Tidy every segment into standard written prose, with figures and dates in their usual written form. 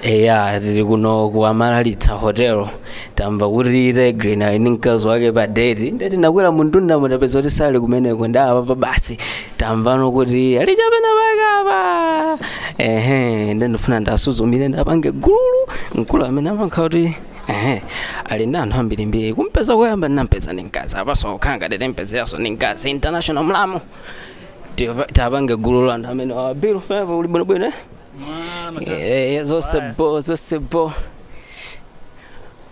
Eya, tili kuno ku Amaralitsa Hotel. Tamva kuti Tay Grin ali ndi mkazi wake pa date, ndiye tinakwera mumtunda, mutapeza kuti sali kumeneko. Ndi apa basi tamvano kuti ali chapena pake apa. Ehe, ndiye ndifuna ndasuzumire, ndapange gululu mkulu amene amakhala kuti ehe ali ndi anthu ambirimbiri. Kumpeza koyamba ndinampeza ndi mkazi, apaso kukhala ngati timpezeranso ndi mkazi. International Mlamu, tapange gululu anthu amene abiru fevo uli bwinobwino, eh? Eh, zonse bo, zonse bo.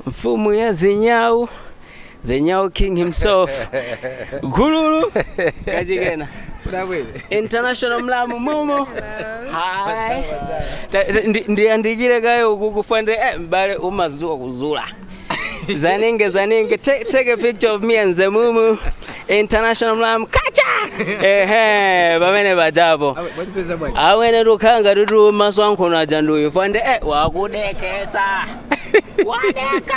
Mfumu ya zinyau, the Nyau King himself, gululu kachikena, International Mlamu, mumu. Hi. Ndiyandikire kaye uku kufande, eh, mbale umazuwa kuzula zaninge zaninge. Take a picture of me and Zemumu, International Mlamu kacha. Ehe, pamene pajapo awene tukhanga tutu maso ankhono aja nduyu fande, eh, wakudekesa wadeka.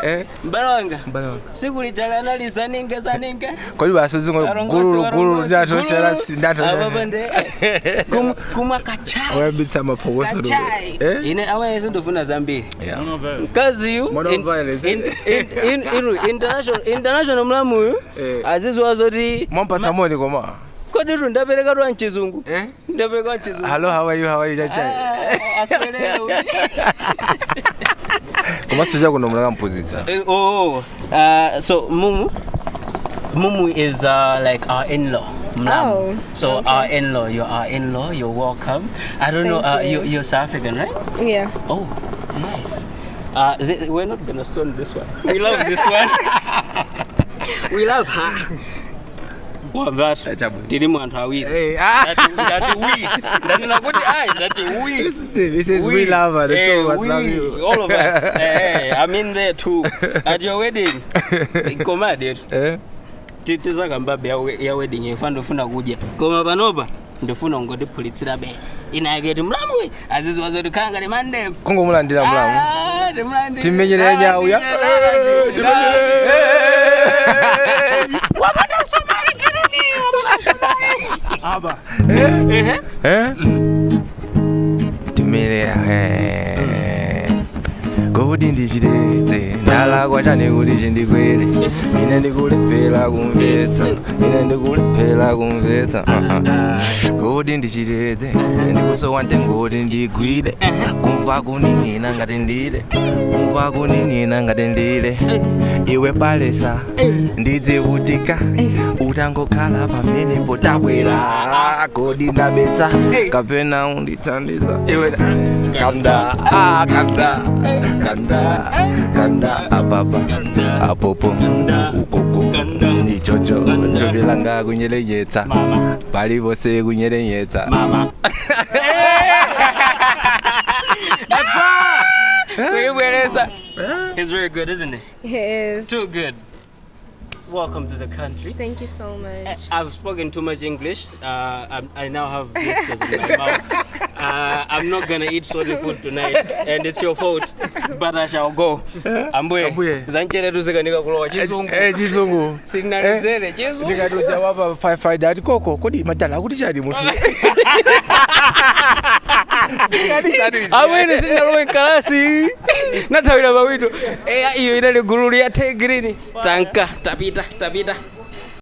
Eh? Mbale wanga. Mbale wanga. Siku lijala nali zaninge zaninge. Kodi basuzungu gululu gululu ndathu. Apapo nde kumwa kachai. Wayambitsa maphokoso. Kachai. Eh? Ine awaye sindofuna zambiri. Yeah. Mkaziyu Mwana violence. International Mlamuyu Eh. aziziwa zoti Mwampasa moni koma. Kodi tu ndapereka twa mchizungu? Eh? Ndapereka mchizungu. Hello, how are you? How are you, chachai? Ah, aswelele uyu. Koma sija kuno munakamphunzitsa. Eh, oh, so Mumu, Mumu is like our in-law. Mlamu. Oh, so okay. Our in-law, you're our in-law. You're welcome. I don't know. Thank you. You're South African, right? Yeah. Oh, nice. We're not gonna stone this one. We love this one. We love her. Wamvata. Chabwino. Tili mu anthu awiri. Eh, ah. Ndati we. Ndanena kuti ai, ndati we. Listen, he says we love her. The two of us we, love you. All of us. Eh, I'm in there too. At your wedding. Koma detu. Eh? Tizakambabe ya wedding ifa ndofuna kudya. Koma panopa ndifuna ungotiphulitsira be. Ina yake mlamu aziziwa zoti khanga ni mandem. Kungomulandira mlamu. Ah, timulandire. Timenyere nyawu ya. Ah, Timenyere. Wapata somali kireni, wapata somali. Aba. Eh? Eh? Timenyere. Eh. Kodi ndichitetse ndalakwa chani kuti chindikwere? Ine ndikulephera kumvetsa, ine ndikulephera kumvetsa. Kodi ndichitetse ndikusowa mtengo kuti ndigwire, kumva kuning'ina ngati ndile, kumva kuning'ina ngati ndile. Iwe palesa ndidzivutika utangokhala pamene potabwera. Kodi ndabetsa kapena undithandiza iwe? Kanda, ah, kanda kanda kanda, apapa apopo ukoko ichocho thupi kunyerenyetsa Mama. paliponse kunyerenyetsa. Mama. Kuibwereza. It's very good, isn't it? It is. Too good. Welcome to the country. Thank you so much. I've spoken too much English. I now have blisters in my mouth. I'm not gonna eat salty food tonight, and it's your fault. But I shall go. Ambuye, Ambuye. zanchere tuzikanika kulowa chizungu. Eh, chizungu. Sinalizere chizungu. Ndikatuja wapa five ati koko kodi madala akuti chani munthu? Amwene sindalowe kalasi, nathawira pawito. Eya, iyo inali gululu ya Tay Grin. Tanka tapita tapita.